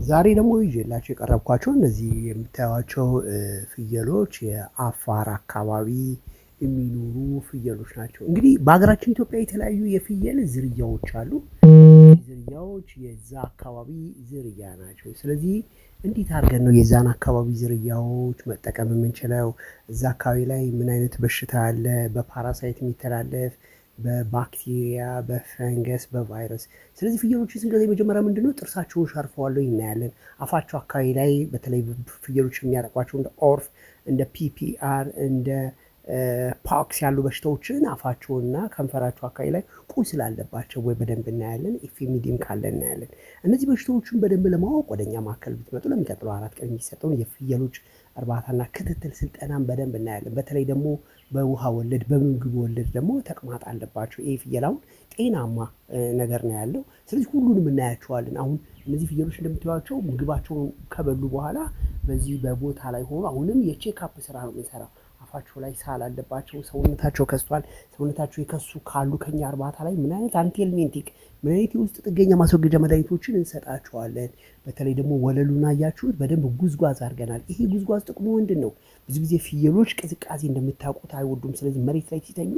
ዛሬ ደግሞ ይዤላችሁ የቀረብኳቸው እነዚህ የምታዩቸው ፍየሎች የአፋር አካባቢ የሚኖሩ ፍየሎች ናቸው። እንግዲህ በሀገራችን ኢትዮጵያ የተለያዩ የፍየል ዝርያዎች አሉ። ዝርያዎች የዛ አካባቢ ዝርያ ናቸው። ስለዚህ እንዴት አድርገን ነው የዛን አካባቢ ዝርያዎች መጠቀም የምንችለው? እዛ አካባቢ ላይ ምን አይነት በሽታ አለ? በ parasite የሚተላለፍ፣ በባክቴሪያ፣ በፈንገስ፣ በቫይረስ። ስለዚህ ፍየሎችን ስንገዛ የመጀመሪያ ምንድነው ጥርሳቸውን ሸርፈዋል ወይ እናያለን። አፋቸው አካባቢ ላይ በተለይ ፍየሎች የሚያጠቋቸው እንደ orf፣ እንደ PPR፣ እንደ pox ያሉ በሽታዎችን አፋቸውና ከንፈራቸው አካባቢ ላይ ቁስል አለባቸው ወይ በደንብ እናያለን። FMD ም ካለ እናያለን። እነዚህ በሽታዎችን በደንብ ለማወቅ ወደ እኛ ማዕከል ብትመጡ ለሚቀጥለው 4 ቀን የሚሰጠውን የፍየሎች እርባታና ክትትል ስልጠናን በደንብ እናያለን። በተለይ ደግሞ በውሃ ወለድ በምግብ ወለድ ደግሞ ተቅማጥ አለባቸው። ይሄ ፍየል አሁን ጤናማ ነገር ነው ያለው። ስለዚህ ሁሉንም እናያቸዋለን። አሁን እነዚህ ፍየሎች እንደምታዩቸው ምግባቸውን ከበሉ በኋላ በዚህ በቦታ ላይ ሆኖ አሁንም የ checkup ስራ ነው የምንሰራው። አፋቸው ላይ ሳል አለባቸው፣ ሰውነታቸው ከስቷል። ሰውነታቸው የከሱ ካሉ ከኛ እርባታ ላይ ምን አይነት anthelmintic፣ ምን አይነት የውስጥ ጥገኛ ማስወገጃ መድኃኒቶችን እንሰጣቸዋለን። በተለይ ደግሞ ወለሉን አያችሁት፣ በደንብ ጉዝጓዝ አድርገናል። ይሄ ጉዝጓዝ ጥቅሙ ምንድን ነው? ብዙ ጊዜ ፍየሎች ቅዝቃዜ እንደምታውቁት አይወዱም። ስለዚህ መሬት ላይ ሲተኙ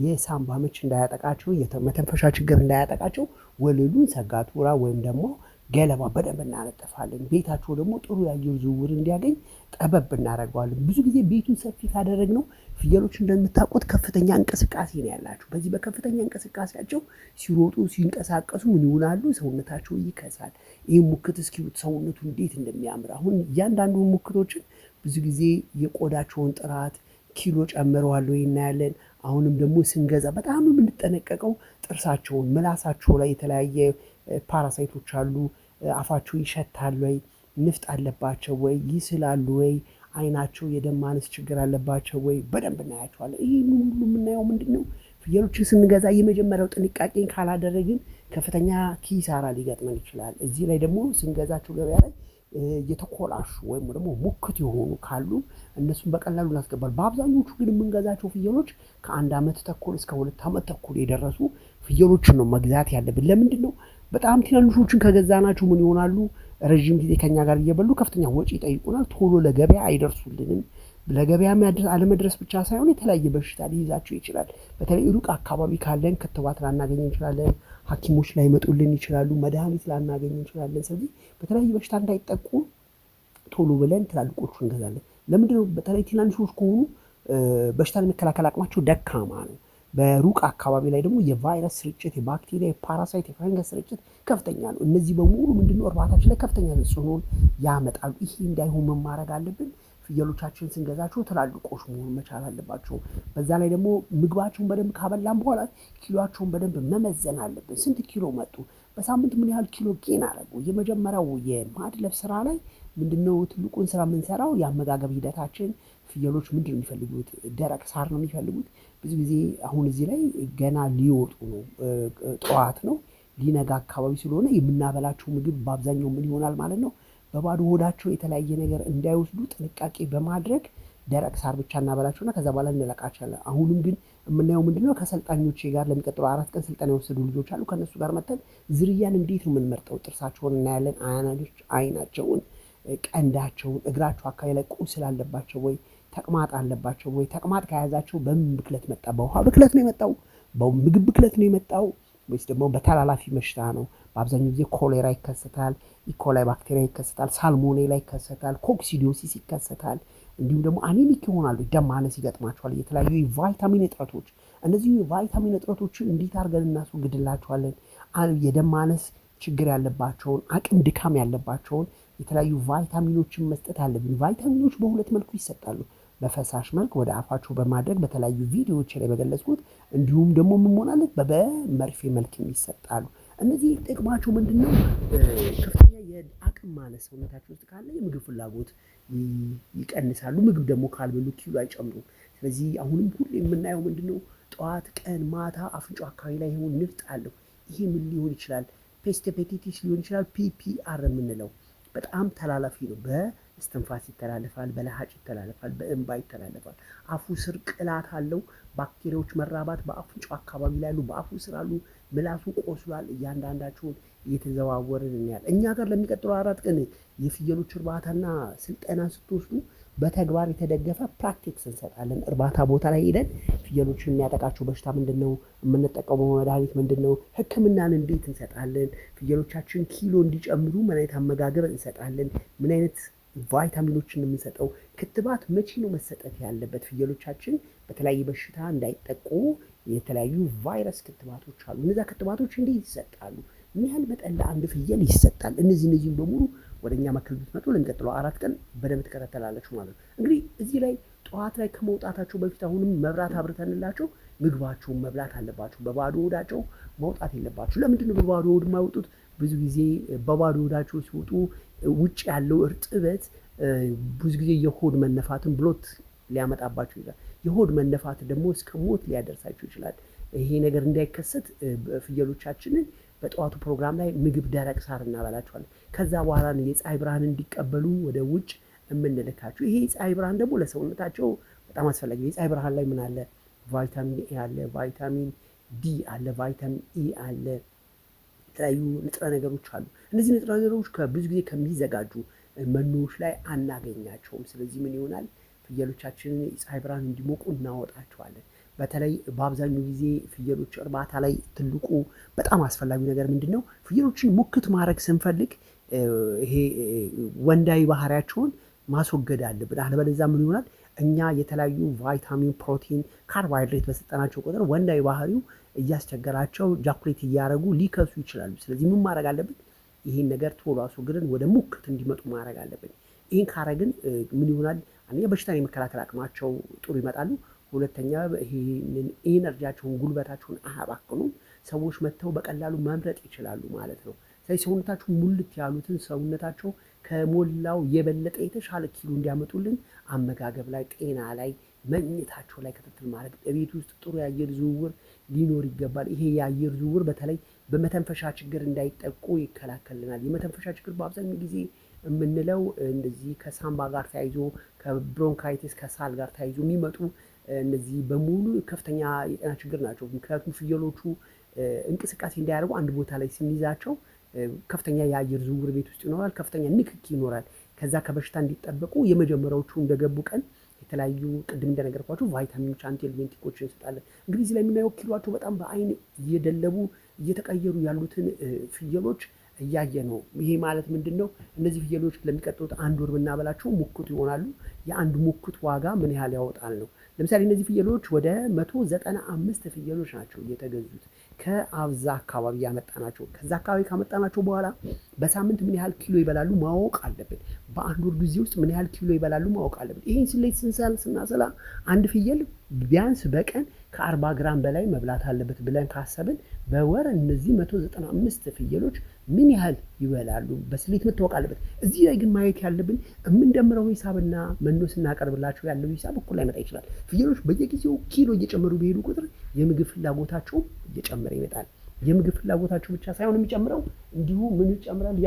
የሳምባ ምች እንዳያጠቃቸው፣ የመተንፈሻ ችግር እንዳያጠቃቸው ወለሉን ሰጋቱራ ወይም ደግሞ ገለባ በደንብ እናነጥፋለን። ቤታቸው ደግሞ ጥሩ የአየር ዝውውር እንዲያገኝ ጠበብ እናደርገዋለን። ብዙ ጊዜ ቤቱን ሰፊ ካደረግነው ፍየሎች እንደምታውቁት ከፍተኛ እንቅስቃሴ ነው ያላቸው። በዚህ በከፍተኛ እንቅስቃሴያቸው ሲሮጡ ሲንቀሳቀሱ ምን ይሆናሉ? ሰውነታቸው ይከሳል። ይህ ሙክት እስኪዩት ሰውነቱ እንዴት እንደሚያምር። አሁን እያንዳንዱ ሙክቶችን ብዙ ጊዜ የቆዳቸውን ጥራት፣ ኪሎ ጨምረዋል ወይ እናያለን። አሁንም ደግሞ ስንገዛ በጣም የምንጠነቀቀው ጥርሳቸውን፣ ምላሳቸው ላይ የተለያየ parasite ኦች አሉ። አፋቸው ይሸታል ወይ፣ ንፍጥ አለባቸው ወይ፣ ይስላሉ ወይ፣ አይናቸው የደም ማነስ ችግር አለባቸው ወይ፣ በደንብ እናያቸዋለን። ይህን ሁሉ የምናየው ምንድን ነው? ፍየሎችን ስንገዛ የመጀመሪያው ጥንቃቄን ካላደረግን ከፍተኛ ኪሳራ ሊገጥመን ይችላል። እዚህ ላይ ደግሞ ስንገዛቸው ገበያ ላይ የተኮላሹ ወይም ደግሞ ሙክት የሆኑ ካሉ እነሱን በቀላሉ እናስገባል። በአብዛኞቹ ግን የምንገዛቸው ፍየሎች ከ1 ዓመት ተኩል እስከ 2 ዓመት ተኩል የደረሱ ፍየሎችን ነው መግዛት ያለብን። ለምንድን ነው? በጣም ትናንሾችን ከገዛናቸው ምን ይሆናሉ? ረዥም ጊዜ ከኛ ጋር እየበሉ ከፍተኛ ወጪ ይጠይቁናል። ቶሎ ለገበያ አይደርሱልንም። ለገበያ አለመድረስ ብቻ ሳይሆን የተለያየ በሽታ ሊይዛቸው ይችላል። በተለይ ሩቅ አካባቢ ካለን ክትባት ላናገኝ እንችላለን። ሐኪሞች ላይመጡልን ይችላሉ። መድኃኒት ላናገኝ እንችላለን። ስለዚህ በተለያየ በሽታ እንዳይጠቁ ቶሎ ብለን ትላልቆቹ እንገዛለን። ለምንድነው? በተለይ ትናንሾች ከሆኑ በሽታን የመከላከል አቅማቸው ደካማ ነው። በሩቅ አካባቢ ላይ ደግሞ የቫይረስ ስርጭት፣ የባክቴሪያ፣ የ parasite፣ የፈንገስ ስርጭት ከፍተኛ ነው። እነዚህ በሙሉ ምንድነው እርባታችን ላይ ከፍተኛ ተጽዕኖን ያመጣሉ። ይሄ እንዳይሆን ምን ማድረግ አለብን? ፍየሎቻችን ስንገዛቸው ትላልቆች መሆን መቻል አለባቸው። በዛ ላይ ደግሞ ምግባቸውን በደንብ ካበላን በኋላ ኪሎአቸውን በደንብ መመዘን አለብን። ስንት ኪሎ መጡ? በሳምንት ምን ያህል ኪሎ gain አደረጉ? የመጀመሪያው የማድለብ ስራ ላይ ምንድነው ትልቁን ስራ የምንሰራው? የአመጋገብ ሂደታችን። ፍየሎች ምንድነው የሚፈልጉት? ደረቅ ሳር ነው የሚፈልጉት። ብዙ ጊዜ አሁን እዚህ ላይ ገና ሊወጡ ነው፣ ጠዋት ነው፣ ሊነጋ አካባቢ ስለሆነ የምናበላቸው ምግብ በአብዛኛው ምን ይሆናል ማለት ነው? በባዶ ሆዳቸው የተለያየ ነገር እንዳይወስዱ ጥንቃቄ በማድረግ ደረቅ ሳር ብቻ እናበላቸውና ከዛ በኋላ እንለቃቸዋለን። አሁንም ግን የምናየው ምንድነው? ከሰልጣኞቼ ጋር ለሚቀጥለው 4 ቀን ስልጠና የወሰዱ ልጆች አሉ። ከነሱ ጋር መጥተን ዝርያን እንዴት ነው የምንመርጠው? ጥርሳቸውን እናያለን፣ አይናቸውን፣ ቀንዳቸውን፣ እግራቸው አካባቢ ላይ ቁስል አለባቸው ወይ፣ ተቅማጥ አለባቸው ወይ፣ ተቅማጥ ከያዛቸው በምን ብክለት መጣ? በውሃ ብክለት ነው የመጣው? በምግብ ብክለት ነው የመጣው? ወይስ ደግሞ በተላላፊ በሽታ ነው? በአብዛኛው ጊዜ ኮሌራ ይከሰታል፣ E. coli ባክቴሪያ ይከሰታል፣ salmonella ይከሰታል፣ coccidiosis ይከሰታል። እንዲሁም ደግሞ anemic ይሆናሉ፣ ደም ማነስ ይገጥማቸዋል፣ የተለያዩ የቫይታሚን እጥረቶች። እነዚህ የቫይታሚን እጥረቶችን እንዴት አድርገን እናስወግድላቸዋለን? የደም ማነስ ችግር ያለባቸውን፣ አቅም ድካም ያለባቸውን የተለያዩ ቫይታሚኖችን መስጠት አለብን። ቫይታሚኖች በሁለት መልኩ ይሰጣሉ። በፈሳሽ መልክ ወደ አፋቸው በማድረግ በተለያዩ ቪዲዮዎች ላይ በገለጽኩት፣ እንዲሁም ደግሞ ምን መሆን አለበት? በመርፌ መልክ ይሰጣሉ። እነዚህ ጥቅማቸው ምንድነው? ከፍተኛ የአቅም ማነስ ሰውነታቸው ውስጥ ካለ የምግብ ፍላጎት ይቀንሳሉ። ምግብ ደግሞ ካልበሉ ኪሎ አይጨምሩም። ስለዚህ አሁንም ሁሌ የምናየው ምንድነው? ጠዋት፣ ቀን፣ ማታ አፍንጫው አካባቢ ላይ ይሁን ንፍጥ አለው። ይሄ ምን ሊሆን ይችላል? peste hepatitis ሊሆን ይችላል። PPR የምንለው በጣም ተላላፊ ነው። በእስትንፋስ ይተላለፋል፣ በለሃጭ ይተላለፋል፣ በእንባ ይተላለፋል። አፉ ስር ቅላት አለው። ባክቴሪያዎች መራባት በአፍንጫው አካባቢ ላይ አሉ፣ በአፉ ስር አሉ። ምላሱ ቆስሏል። እያንዳንዳቸውን እየተዘዋወርን እናያለን። እኛ ጋር ለሚቀጥለው 4 ቀን የፍየሎች እርባታና ስልጠና ስትወስዱ በተግባር የተደገፈ practice እንሰጣለን። እርባታ ቦታ ላይ ሄደን ፍየሎችን የሚያጠቃቸው በሽታ ምንድን ነው? የምንጠቀመው መድኃኒት ምንድን ነው? ሕክምናን እንዴት እንሰጣለን? ፍየሎቻችን ኪሎ እንዲጨምሩ ምን አይነት አመጋገብ እንሰጣለን? ምን አይነት ቫይታሚኖችን የምንሰጠው? ክትባት መቼ ነው መሰጠት ያለበት? ፍየሎቻችን በተለያየ በሽታ እንዳይጠቁ የተለያዩ ቫይረስ ክትባቶች አሉ። እነዛ ክትባቶች እንዴት ይሰጣሉ? ምን ያህል መጠን ለአንድ ፍየል ይሰጣል? እነዚህም በሙሉ ወደ እኛ ማዕከል ብትመጡ ለሚቀጥለው 4 ቀን በደንብ ትከታተላላችሁ ማለት ነው። እንግዲህ እዚህ ላይ ጠዋት ላይ ከመውጣታቸው በፊት አሁንም መብራት አብርተንላቸው ምግባቸውን መብላት አለባቸው። በባዶ ሆዳቸው መውጣት የለባቸው። ለምንድን ነው በባዶ ሆድ የማይወጡት? ብዙ ጊዜ በባዶ ሆዳቸው ሲወጡ ውጭ ያለው እርጥበት ብዙ ጊዜ የሆድ መነፋትን ብሎት ሊያመጣባቸው ይችላል። የሆድ መነፋት ደግሞ እስከ ሞት ሊያደርሳቸው ይችላል። ይሄ ነገር እንዳይከሰት ፍየሎቻችንን በጠዋቱ ፕሮግራም ላይ ምግብ ደረቅ ሳር እናበላቸዋለን። ከዛ በኋላ ነው የፀሐይ ብርሃን እንዲቀበሉ ወደ ውጭ የምንልካቸው። ይሄ የፀሐይ ብርሃን ደግሞ ለሰውነታቸው በጣም አስፈላጊ ነው። የፀሐይ ብርሃን ላይ ምን አለ? ቫይታሚን ኤ አለ፣ ቫይታሚን ዲ አለ፣ ቫይታሚን ኢ አለ፣ የተለያዩ ንጥረ ነገሮች አሉ። እነዚህ ንጥረ ነገሮች ከብዙ ጊዜ ከሚዘጋጁ መኖዎች ላይ አናገኛቸውም። ስለዚህ ምን ይሆናል? ፍየሎቻችንን የፀሐይ ብርሃን እንዲሞቁ እናወጣቸዋለን። በተለይ በአብዛኛው ጊዜ ፍየሎች እርባታ ላይ ትልቁ በጣም አስፈላጊው ነገር ምንድን ነው? ፍየሎችን ሙክት ማድረግ ስንፈልግ ይሄ ወንዳዊ ባህሪያቸውን ማስወገድ አለብን። አለበለዚያ ምን ይሆናል? እኛ የተለያዩ ቫይታሚን፣ ፕሮቲን፣ ካርቦሃይድሬት በሰጠናቸው ቁጥር ወንዳዊ ባህሪው እያስቸገራቸው ejaculate እያደረጉ ሊከሱ ይችላሉ። ስለዚህ ምን ማድረግ አለብን? ይህን ነገር ቶሎ አስወግደን ወደ ሙክት እንዲመጡ ማድረግ አለብን። ይህን ካረግን ምን ይሆናል? አንደኛ በሽታን የመከላከል አቅማቸው ጥሩ ይመጣሉ። ሁለተኛ ይህንን energy ያቸውን ጉልበታቸውን አያባክኑም። ሰዎች መጥተው በቀላሉ መምረጥ ይችላሉ ማለት ነው። ስለዚህ ሰውነታቸው ሙልት ያሉትን ሰውነታቸው ከሞላው የበለጠ የተሻለ ኪሎ እንዲያመጡልን አመጋገብ ላይ፣ ጤና ላይ፣ መኝታቸው ላይ ክትትል ማድረግ፣ በቤት ውስጥ ጥሩ የአየር ዝውውር ሊኖር ይገባል። ይሄ የአየር ዝውውር በተለይ በመተንፈሻ ችግር እንዳይጠቁ ይከላከልናል። የመተንፈሻ ችግር በአብዛኛው ጊዜ የምንለው እንደዚህ ከሳምባ ጋር ተያይዞ ከብሮንካይቲስ ከሳል ጋር ተያይዞ የሚመጡ እነዚህ በሙሉ ከፍተኛ የጤና ችግር ናቸው። ምክንያቱም ፍየሎቹ እንቅስቃሴ እንዳያደርጉ አንድ ቦታ ላይ ስንይዛቸው ከፍተኛ የአየር ዝውውር ቤት ውስጥ ይኖራል፣ ከፍተኛ ንክኪ ይኖራል። ከዛ ከበሽታ እንዲጠበቁ የመጀመሪያዎቹ እንደገቡ ቀን የተለያዩ ቅድም እንደነገርኳቸው ቫይታሚኖች፣ አንቲሄልሚንቲኮች እንሰጣለን። እንግዲህ እዚህ ላይ የምናየው ኪሏቸው በጣም በአይን እየደለቡ እየተቀየሩ ያሉትን ፍየሎች እያየ ነው። ይሄ ማለት ምንድን ነው? እነዚህ ፍየሎች ለሚቀጥሉት አንድ ወር ብናበላቸው ሙክት ይሆናሉ። የአንድ ሙክት ዋጋ ምን ያህል ያወጣል ነው። ለምሳሌ እነዚህ ፍየሎች ወደ 195 ፍየሎች ናቸው የተገዙት ከአብዛ አካባቢ ያመጣናቸው። ከዛ አካባቢ ካመጣናቸው በኋላ በሳምንት ምን ያህል ኪሎ ይበላሉ ማወቅ አለብን። በአንድ ወር ጊዜ ውስጥ ምን ያህል ኪሎ ይበላሉ ማወቅ አለብን። ይህን ስሌት ስናሰላ አንድ ፍየል ቢያንስ በቀን ከ40 ግራም በላይ መብላት አለበት ብለን ካሰብን በወር እነዚህ 195 ፍየሎች ምን ያህል ይበላሉ በስሌት መታወቅ አለበት። እዚህ ላይ ግን ማየት ያለብን የምንደምረው ሂሳብና መኖ ስናቀርብላቸው ያለው ሂሳብ እኩል ላይመጣ ይችላል። ፍየሎች በየጊዜው ኪሎ እየጨመሩ በሄዱ ቁጥር የምግብ ፍላጎታቸው እየጨመረ ይመጣል። የምግብ ፍላጎታቸው ብቻ ሳይሆን የሚጨምረው እንዲሁ ምን ይጨምራል?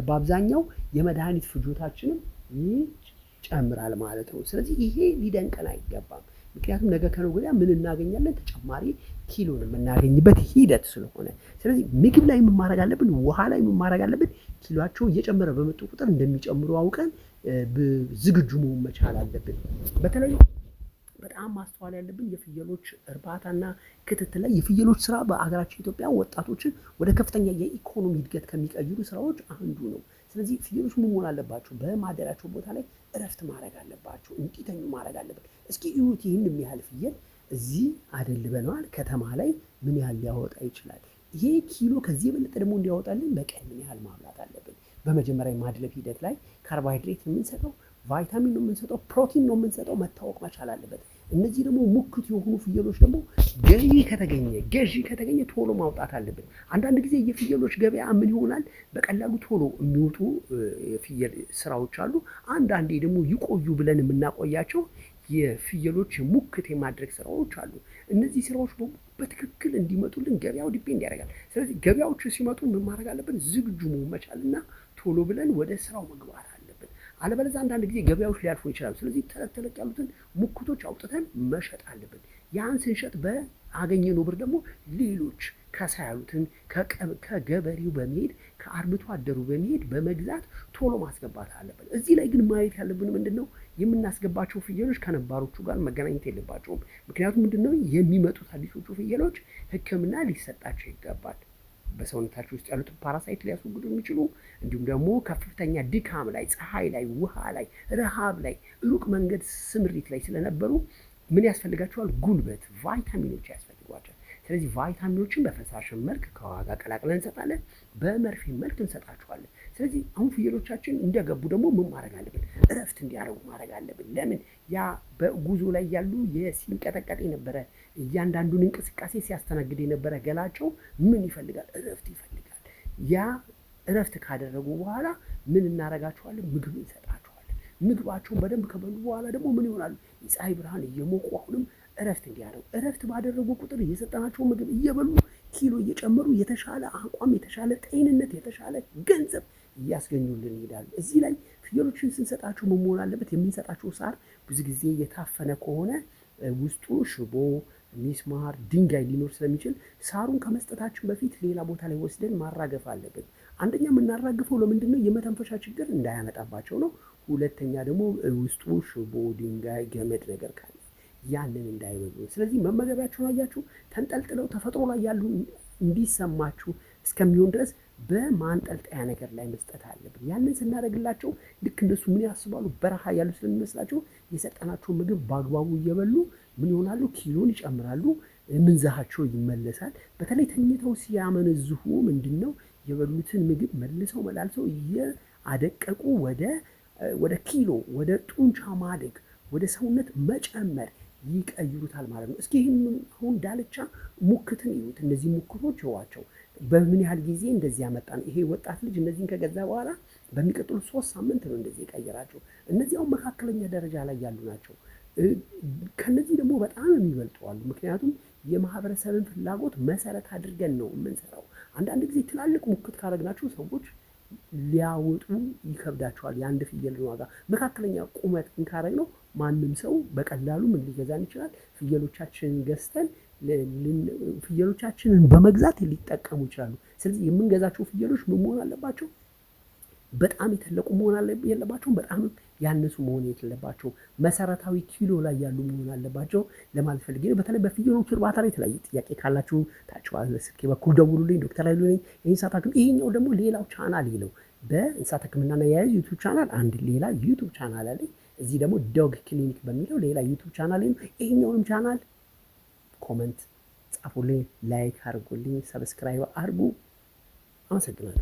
በአብዛኛው የመድኃኒት ፍጆታችንም ይጨምራል ማለት ነው። ስለዚህ ይሄ ሊደንቀን አይገባም። ምክንያቱም ነገ ከነገ ወዲያ ምን እናገኛለን? ተጨማሪ ኪሎን የምናገኝበት ሂደት ስለሆነ፣ ስለዚህ ምግብ ላይ ምን ማድረግ አለብን? ውሃ ላይ ምን ማድረግ አለብን? ኪሎአቸው እየጨመረ በመጡ ቁጥር እንደሚጨምሩ አውቀን ዝግጁ መሆን መቻል አለብን። በተለይ በጣም ማስተዋል ያለብን የፍየሎች እርባታና ክትትል ላይ የፍየሎች ስራ በአገራችን ኢትዮጵያ ወጣቶችን ወደ ከፍተኛ የኢኮኖሚ እድገት ከሚቀይሩ ስራዎች አንዱ ነው። ስለዚህ ፍየሎች ምን መሆን አለባቸው? በማደሪያቸው ቦታ ላይ እረፍት ማድረግ አለባቸው። እንዲተኙ ማድረግ አለብን። እስኪ እዩት፣ ይህን የሚያህል ፍየል እዚህ አደልበነዋል። ከተማ ላይ ምን ያህል ሊያወጣ ይችላል? ይሄ ኪሎ ከዚህ የበለጠ ደግሞ እንዲያወጣልን በቀን ምን ያህል ማብላት አለብን? በመጀመሪያ የማድለብ ሂደት ላይ ካርቦሃይድሬት የምንሰጠው፣ ቫይታሚን ነው የምንሰጠው፣ ፕሮቲን ነው የምንሰጠው መታወቅ መቻል አለበት። እነዚህ ደግሞ ሙክት የሆኑ ፍየሎች ደግሞ ገዢ ከተገኘ ቶሎ ማውጣት አለብን። አንዳንድ ጊዜ የፍየሎች ገበያ ምን ይሆናል? በቀላሉ ቶሎ የሚወጡ የፍየል ስራዎች አሉ። አንዳንዴ ደግሞ ይቆዩ ብለን የምናቆያቸው የፍየሎች ሙክት የማድረግ ስራዎች አሉ። እነዚህ ስራዎች በሙሉ በትክክል እንዲመጡልን ገበያው depend ያደርጋል። ስለዚህ ገበያዎቹ ሲመጡ ምን ማድረግ አለብን? ዝግጁ መሆን መቻልና ቶሎ ብለን ወደ ስራው መግባት አለብን። አለበለዚያ አንዳንድ ጊዜ ገበያዎች ሊያልፉ ይችላሉ። ስለዚህ ተለቅ ተለቅ ያሉትን ሙክቶች አውጥተን መሸጥ አለብን። ያን ስንሸጥ አገኘነው ብር ደግሞ ሌሎች ከሳ ያሉትን ከገበሬው በመሄድ፣ ከአርብቶ አደሩ በመሄድ በመግዛት ቶሎ ማስገባት አለብን። እዚህ ላይ ግን ማየት ያለብን ምንድን ነው? የምናስገባቸው ፍየሎች ከነባሮቹ ጋር መገናኘት የለባቸውም። ምክንያቱም ምንድን ነው፣ የሚመጡት አዲሶቹ ፍየሎች ሕክምና ሊሰጣቸው ይገባል። በሰውነታቸው ውስጥ ያሉትን parasite ሊያስወግዱ የሚችሉ፣ እንዲሁም ደግሞ ከፍተኛ ድካም ላይ፣ ፀሐይ ላይ፣ ውሃ ላይ፣ ረሃብ ላይ፣ ሩቅ መንገድ ስምሪት ላይ ስለነበሩ ምን ያስፈልጋቸዋል? ጉልበት፣ ቫይታሚኖች ያስፈልጓቸዋል። ስለዚህ ቫይታሚኖችን በፈሳሽ መልክ ከውሃ ጋር ቀላቅለን እንሰጣለን፣ በመርፌ መልክ እንሰጣቸዋለን። ስለዚህ አሁን ፍየሎቻችን እንደገቡ ደግሞ ምን ማድረግ አለብን? እረፍት እንዲያደርጉ ማድረግ አለብን። ለምን? ያ በጉዞ ላይ ያሉ ሲንቀጠቀጥ የነበረ፣ እያንዳንዱን እንቅስቃሴ ሲያስተናግድ የነበረ ገላቸው ምን ይፈልጋል? እረፍት ይፈልጋል። ያ እረፍት ካደረጉ በኋላ ምን እናደርጋቸዋለን? ምግብ እንሰጣቸዋለን። ምግባቸውን በደንብ ከበሉ በኋላ ደግሞ ምን ይሆናሉ? የፀሐይ ብርሃን እየሞቁ አሁንም እረፍት እንዲያደርጉ፣ እረፍት ባደረጉ ቁጥር እየሰጠናቸው ምግብ እየበሉ ኪሎ እየጨመሩ የተሻለ አቋም፣ የተሻለ ጤንነት፣ የተሻለ ገንዘብ እያስገኙልን ይሄዳሉ። እዚህ ላይ ፍየሎችን ስንሰጣቸው ምን መሆን አለበት? የምንሰጣቸው ሳር ብዙ ጊዜ የታፈነ ከሆነ ውስጡ ሽቦ፣ ሚስማር፣ ድንጋይ ሊኖር ስለሚችል ሳሩን ከመስጠታችን በፊት ሌላ ቦታ ላይ ወስደን ማራገፍ አለብን። አንደኛ የምናራግፈው ለምንድን ነው? የመተንፈሻ ችግር እንዳያመጣባቸው ነው። ሁለተኛ ደግሞ ውስጡ ሽቦ፣ ድንጋይ፣ ገመድ ነገር ካለ ያንን እንዳይበሉ። ስለዚህ መመገቢያቸውን አያችሁ፣ ተንጠልጥለው ተፈጥሮ ላይ ያሉ እንዲሰማችሁ እስከሚሆን ድረስ በማንጠልጠያ ነገር ላይ መስጠት አለብን። ያንን ስናደርግላቸው ልክ እንደሱ ምን ያስባሉ? በረሃ ያሉ ስለሚመስላቸው የሰጠናቸው ምግብ በአግባቡ እየበሉ ምን ይሆናሉ? ኪሎን ይጨምራሉ፣ ምንዛሃቸው ይመለሳል። በተለይ ተኝተው ሲያመነዝሁ ምንድን ነው፣ የበሉትን ምግብ መልሰው መላልሰው እየአደቀቁ ወደ ኪሎ፣ ወደ ጡንቻ ማደግ፣ ወደ ሰውነት መጨመር ይቀይሩታል ማለት ነው። እስኪ ይህን አሁን ዳልቻ ሙክትን እዩት። እነዚህ ሙክቶች እዋቸው በምን ያህል ጊዜ እንደዚህ ያመጣ ነው። ይሄ ወጣት ልጅ እነዚህን ከገዛ በኋላ በሚቀጥሉት 3 ሳምንት ነው እንደዚህ የቀየራቸው። እነዚህ አሁን መካከለኛ ደረጃ ላይ ያሉ ናቸው። ከነዚህ ደግሞ በጣም የሚበልጡ አሉ። ምክንያቱም የማህበረሰብን ፍላጎት መሰረት አድርገን ነው የምንሰራው። አንዳንድ ጊዜ ትላልቅ ሙክት ካደረግናቸው ሰዎች ሊያወጡ ይከብዳቸዋል። የአንድ ፍየልን ዋጋ መካከለኛ ቁመት ግን ካደረግነው ማንም ሰው በቀላሉ ምን ሊገዛን ይችላል? ፍየሎቻችንን ገዝተን ፍየሎቻችንን በመግዛት ሊጠቀሙ ይችላሉ። ስለዚህ የምንገዛቸው ፍየሎች ምን መሆን አለባቸው? በጣም የተለቁ መሆን የለባቸውም። በጣም ያነሱ መሆን የለባቸው። መሰረታዊ ኪሎ ላይ ያሉ መሆን አለባቸው ለማለት ፈልጌ ነው። በተለይ በፍየሎች እርባታ ላይ የተለያየ ጥያቄ ካላችሁ ታች ባለ ስልኬ በኩል ደውሉልኝ። ዶክተር ኃይሉ ነኝ፣ የእንስሳት ሐኪም። ይሄኛው ደግሞ ሌላው ቻናል ነው። በእንስሳት ሕክምናና የያዙ YouTube channel፣ አንድ ሌላ YouTube channel አለኝ። እዚህ ደግሞ Dog Clinic በሚለው ሌላ YouTube channel ነው። ይሄኛውንም channel comment ጻፉልኝ፣ like አድርጉልኝ፣ subscribe አድርጉ። አመሰግናለሁ።